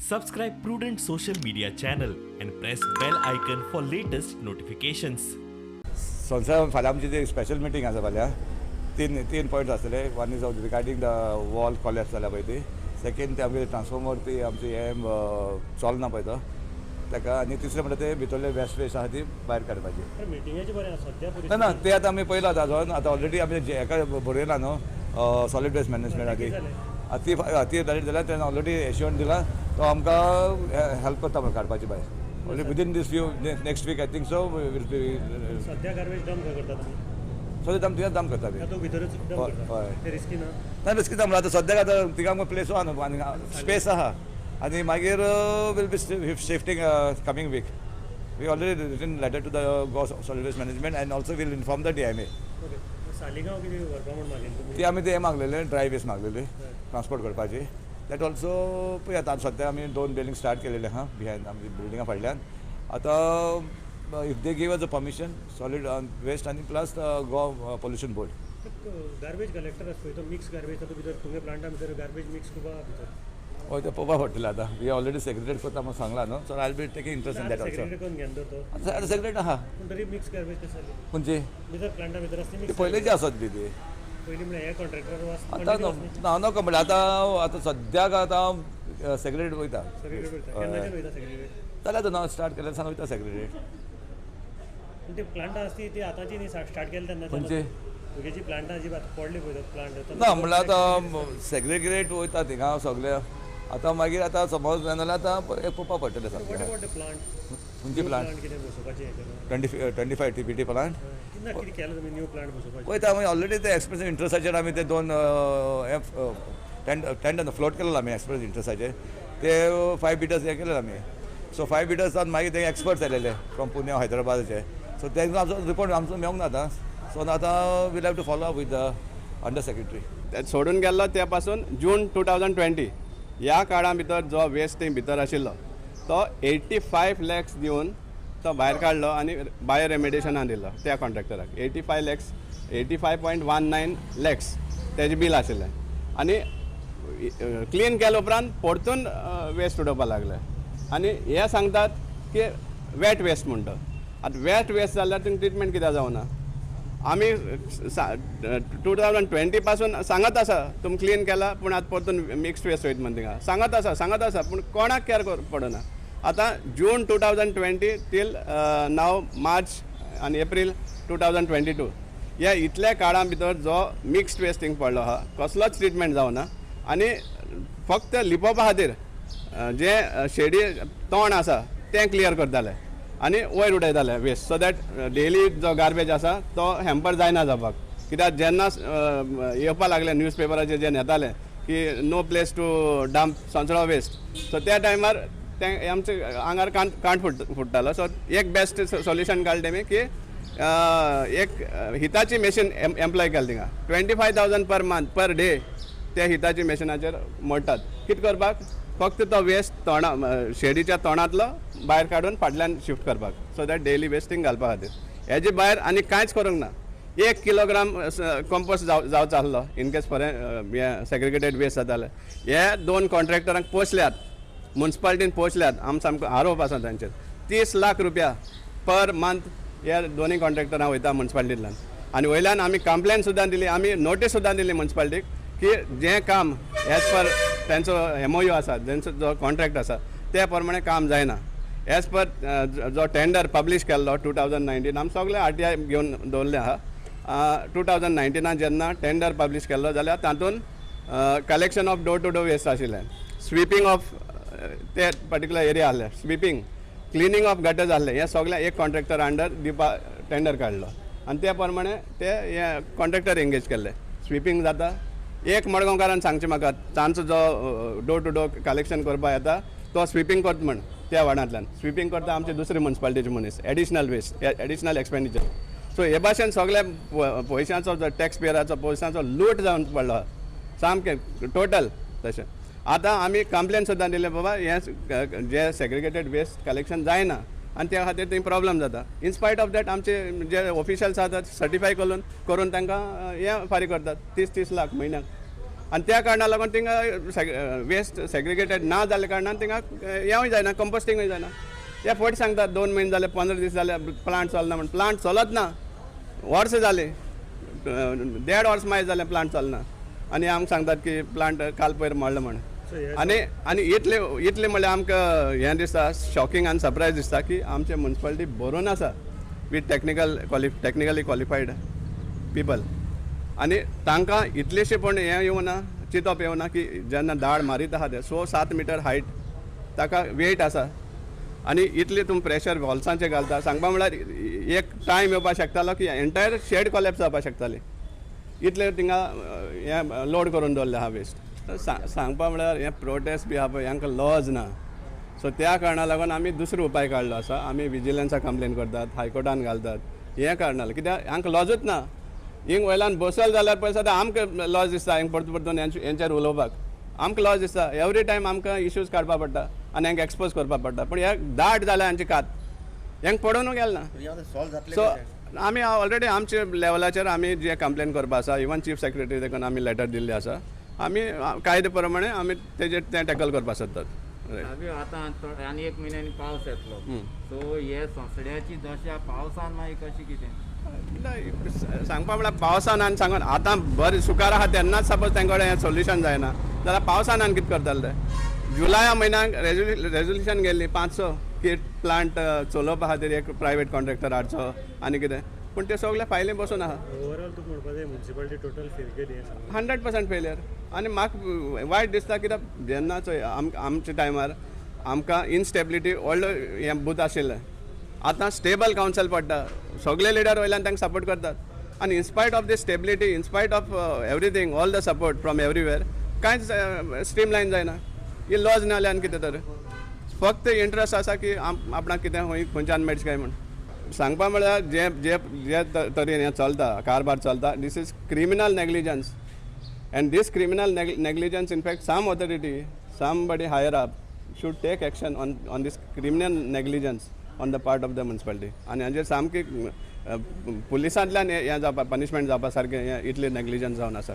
Subscribe Prudent social media channel and press bell icon for latest notifications. संसद फाल्यां आमची ती स्पेशल मिटींग आसा. फाल्यां तीन तीन पॉयंट्स आसतले. One is regarding the wall collapse जाल्या पळय ती, सेकेंड ते आमगे ट्रान्सफॉर्मर ती आमची हें चलना पळय तो ताका, आनी तिसरें म्हणटा ते भितरले वेस्ट वेस्ट आसा ती भायर काडपाची. मिटिंगेचें बरें आसा सद्या. ना ना, ते आतां आमी पयलां आतां आतां ऑलरेडी आमी हेका बरयला न्हू सॉलीड वेस्ट मॅनेजमेंटाची ती ती जाली जाल्यार तेणें ऑलरेडी एश्युरन्स दिला, तो आमकां हेल्प करता म्हणून काडपाची भायर. Only within this few next week, I think so, will be. सद्या गार्बेज डंप खंय करता तुमी? सद्या आमी थिंगाच डंप करता. तातूंत भितरूच डंप करता? हय. ते रिस्की ना? ना, रिस्की ना. म्हणल्यार आतां सद्याक आतां थिंगा आमकां प्लेस आहा न्हू आनी स्पेस आहा आनी मागीर will be shifting coming week. We already written letter to the Goa Solid Waste Management and also will inform the DMA. Okay, Saligao कितें व्हरपा म्हूण मागेल तुमी? ती आमी ते मागलेले, ड्राय वेस्ट मागलेली ट्रान्सपोर्ट करपाची. That also पळय, आतां सद्या आमी दोन बिल्डींग स्टार्ट केलेले आहा बिहायंड आमची बिल्डिंगा फाटल्यान. आतां if they give us a permission, solid waste आनी plus Goa pollution board. Garbage collector आसा पळय तो मिक्स गार्बेज तातूंत भितर तुमगे प्लांटा भितर गार्बेज मिक्स खूब आहा भितर. हय, तें पळोवपा पडटलें. आतां we already segregate करता म्हणून सांगलां न्हू, so I be taking interest in that also. Segregate करून घेन तर तो. आतां सेग्रेट आहा. पूण तरी मिक्स गार्बेज कशें जाली? खंयची? भितर प्लांटा भितर आसता ती मिक्स. पयलींची आसत बी ती. पयलीं म्हळ्यार हे कॉन्ट्रॅक्टर? आतां ना नको म्हणल्यार आतां आतां सद्याक आतां सेग्रेट वयता. सेग्रेगेट वयता? केन्नाच्यान वयता सेग्रेगेट? जाल्यार आतां नवें स्टार्ट केलें सान वयता सेग्रेगेट. पूण ती प्लांटां आसती ती आतांची न्ही, स्टार्ट केलें तेन्ना. खंयची? तुगेची प्लांटां जी आतां पडली पळय प्लांट. ना, म्हणल्यार आतां सेग्रेगेट वयता थिंगा सगळे. आतां मागीर आतां समज जाल्यार आतां पळोवपा पडटलें what सारकें. About the plant? खंयची प्लांट? प्लांट कितें बसोवपाचें हें करून. 25 TPD plant. ना, कितें केलां तुमी न्यू प्लांट बसोवपाचें? वयता आमी. ऑलरेडी ते एक्सप्रेस इंट्रस्टाचेर आमी ते दोन हे टेंडर फ्लोट केलेलो आमी. एक्सप्रेस इंट्रस्टाचेर ते फायव बिडर्स हे केलेले आमी. सो फायव बिडर्सान मागीर ते एक्सपर्ट्स आयलेले फ्रॉम पुणे, हैदराबादाचे. सो तेंकां आमचो रिपोर्ट आमचो मेळूंक ना आतां. सो आतां we'll have to follow up with the under secretary. ते सोडून गेल्लो त्या पासून जून 2020 ह्या काळा भितर जो वेस्ट थंय भितर आशिल्लो तो 85 लॅक्स दिवन तो भायर काडलो आनी बायो रेमिडिएशनान दिलो त्या कॉन्ट्रॅक्टराक. 85 lakhs, 85.19 lakhs तेजें बील आशिल्लें. आनी क्लीन केल्या उपरांत परतून वेस्ट उडोवपा लागले आनी हे सांगतात की वेट वेस्ट म्हणटा. आतां वेट वेस्ट जाल्यार तुमकां ट्रिटमेंट कित्याक जावना? आमी 2020 पासून सांगत आसा, तुमी क्लीन केला पूण आतां परतून मिक्स्ड वेस्ट वयता म्हण थिंगा सांगत आसा, सांगत आसा, पूण कोणाक केर पडना. आतां June 2020 till now March आनी एप्रील 2022 ह्या इतल्या काळा भितर जो मिक्स्ड वेस्ट थिंग पडलो आहा, कसलोच ट्रिटमेंट जावना. आनी फक्त लिपोवपा खातीर जे शेडी तण आसा तें क्लियर करताले आनी वयर उडयताले वेस्ट, सो that daily जो गार्बेज आसा तो हॅम्पर जायना जावपाक. कित्याक जेन्ना येवपा लागले न्यूज पेपराचेर जे येताले की no place to dump Sancoale waste, so त्या टायमार ते आमचे आंगार कांट कांट फुट्टालो. सो एक बेस्ट सोल्युशन काडलें तेमी की एक हिताची मॅशीन एम्प्लॉय केलें थिंगा. 25,000 per month, per day त्या हिताची मॅशिनाचेर मोडटात. कितें करपाक? फक्त तो वेस्ट तोंडा शेडीच्या तोंडांतलो भायर काडून फाटल्यान शिफ्ट करपाक, सो that daily wasting घालपा खातीर. हेजे भायर आनी कांयच करूंक ना. एक किलोग्राम कंपोस्ट जावचो आसलो इनकेस फॉर हें सेग्रिगेटेड वेस्ट जातालें. हे दोन कॉन्ट्रॅक्टरांक पोसल्यात मुन्सिपालिटीन, पोसल्यात. आम सामको आरोप आसा तांचेर. 30 लाख रुपया पर मंथ हे दोनूय कॉन्ट्रॅक्टरां वयता मुन्सिपालिटींतल्यान. आनी वयल्यान आमी कंप्लेन सुद्दां दिली, आमी नोटीस सुद्दां दिली मुन्सिपालिटीक की जें काम एज पर तेंचो एमओयू आसा, तेंचो जो कॉन्ट्रॅक्ट आसा, त्या प्रमाणे काम जायना. एज पर जो टेंडर पब्लीश केल्लो 2019, आमी सगळे आरटीआय घेवन दवरले आहा. 2019नान जेन्ना टेंडर पब्लीश केल्लो जाल्यार तातूंत collection of door to door waste आशिल्लें, स्विपींग ऑफ ते पर्टिक्युलर एरिया आहले, स्विपींग, क्लिनींग ऑफ गटर्स आहले. हें सगळें एक कॉन्ट्रॅक्टर अंडर दिवपा टेंडर काडलो आनी त्या प्रमाणे ते हे कॉन्ट्रॅक्टर एंगेज केल्ले. स्विपींग जाता? एक मडगांवकारान सांगचें म्हाका, तांचो जो डोर टू डोर कलेक्शन करपा येता तो स्विपींग करता म्हण. त्या वार्डांतल्यान स्विपींग करता आमचे दुसरे मुन्सिपालिटीचे मनीस. Additional waste, additional expenditure. So हे भाशेन सगळे पयशांचो जो टॅक्स पेयराचो पयशांचो लूट जावन पडलो सामकें टोटल. तशें आतां आमी कंप्लेन सुद्दां दिले, बाबा हें जे सेग्रिगेटेड वेस्ट कलेक्शन जायना आनी त्या खातीर थंय प्रॉब्लम जाता. इन स्पायट ऑफ that आमचे जे ऑफिशियल्स आसात सर्टिफाय करून करून तांकां हें फारीक करतात 30-30 लाख म्हयन्याक. आनी त्या कारणाक लागून थिंगा वेस्ट सेग्रिगेटेड ना जाल्ल्या कारणान थिंगा हेंवूय जायना, कंपोस्टिंगूय जायना. हे फट सांगतात 2 म्हयने जाले, 15 दीस जाले प्लांट चलना म्हण. प्लांट चलत ना, वर्स जालें, 1.5 वर्स मागीर जालें प्लांट चलना आनी आमकां सांगतात की प्लांट काल पयर मोडलो म्हण. आनी आनी इतले इतले म्हणल्यार आमकां हें दिसता, शॉकिंग आनी सरप्रायज दिसता की आमचे मुन्सिपालिटी भरून आसा with technically qualified people आनी तांकां इतलेशें पण हें येवना, चिंतप येवना की जेन्ना दाळ मारीत आहा ते 6-7 मिटर हायट ताका वेट आसा आनी इतले तुमी प्रेशर वॉल्सांचेर घालता. सांगपा म्हणल्यार एक टायम येवपाक शकतालो की एंटायर शेड कोलॅप्स जावपाक शकताली, इतले थिंगा हें लोड करून दवरलें आहा वेस्ट. सांगपा म्हळ्यार हें प्रोटेस्ट बी आहा पळय हांकां लॉज ना, सो त्या कारणा लागून आमी दुसरो उपाय काडलो आसा. आमी विजिलन्साक कंप्लेन करतात, हायकोर्टान घालतात, हें कारणां कित्याक हांकां लॉजूच ना. हिंग वयल्यान बसल जाल्यार पळय आतां आमकां लॉज दिसता, हिंग परतून परतून हेंचेर उलोवपाक आमकां लॉज दिसता. एवरी टायम आमकां इश्यूज काडपा पडटा आनी हांकां एक्सपोज करपाक पडटा, पूण हे दाट जाल्या हांची कात हेंक पडोवनूय गेल ना. सो आमी ऑलरेडी आमच्या लेवलाचेर आमी जे कंप्लेन करपा आसा, इवन चीफ सेक्रेटरी देखून आमी लेटर दिल्ली आसा, आमी कायदे प्रमाणे आमी तेजेर तें टॅकल करपाक सोदतात. आतां आनी 1 म्हयन्यांनी पावस येतलो, सो हे सोंसड्याची दशा पावसान मागीर कशी कितें सांगपा म्हळ्यार पावसान आनी सांगून आतां बरें सुकार आहा तेन्नाच सपोज तेंचे कडेन हें सोल्युशन जायना जाल्यार पावसान आनी कितें करतले ते. जुलया म्हयन्याक रेजोल्युशन गेल्ली 500 की प्लांट चलोवपा खातीर एक प्रायवेट कॉन्ट्रॅक्टर हाडचो आनी कितें, पूण ते सगळे फायली बसून आहा. ओवरऑल तुका म्हणपाक जाय मुन्सिपालिटी टोटल फेल केली. 100% फेलियर. आनी म्हाका वायट दिसता कित्याक जेन्ना चोय आमच्या टायमार आमकां इनस्टेबिलिटी व्हडलो हें बूथ आशिल्लें, आतां स्टेबल कावन्सिल पडटा, सगळे लिडर वयल्यान तांकां सपोर्ट करतात आनी in spite of this stability, in spite of everything, all the support from everywhere, कांयच स्ट्रीमलायन जायना. ही लॉज ना जाल्यार आनी कितें तर फक्त इंट्रस्ट आसा की आपणाक कितें खंय खंयच्यान मेळचें काय म्हूण. सांगपा म्हळ्यार जे जे जे तरेन हें चलता, कारभार चलता, this is criminal negligence and this criminal negligence in fact some authority, somebody higher up should take action on this criminal negligence on the part of the municipality. आनी हांचेर सामकी पुलिसांतल्यान हें जावपा, पनिशमेंट जावपा सारकें हें इतलें नेग्लिजन्स जावन आसा.